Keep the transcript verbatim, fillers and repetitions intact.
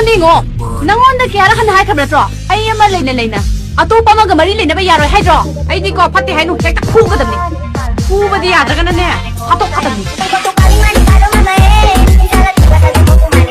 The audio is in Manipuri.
ꯅꯤꯡꯉꯣ, ꯅꯪꯉꯣꯟꯗ ꯀꯌꯥꯔꯛ ꯍꯟꯅ ꯍꯥꯏꯈ꯭ꯔꯕ ꯅꯠꯇ꯭ꯔꯣ? ꯑꯩ ꯑꯃ ꯂꯩꯅ ꯂꯩꯅ ꯑꯇꯣꯞꯄ ꯑꯃꯒ ꯃꯔꯤ ꯂꯩꯅꯕ ꯌꯥꯔꯣꯏ ꯍꯥꯏꯗ꯭ꯔꯣ? ꯑꯩꯗꯤꯀꯣ, ꯐꯠꯇꯦ ꯍꯥꯏꯅꯨ, ꯍꯦꯛꯇ ꯐꯨꯒꯗꯕꯅꯤ꯫ ꯐꯨꯕꯗꯤ ꯌꯥꯗ꯭ꯔꯒꯅꯅꯦ, ꯐꯥꯗꯣꯛꯀꯗꯕꯅꯤ꯫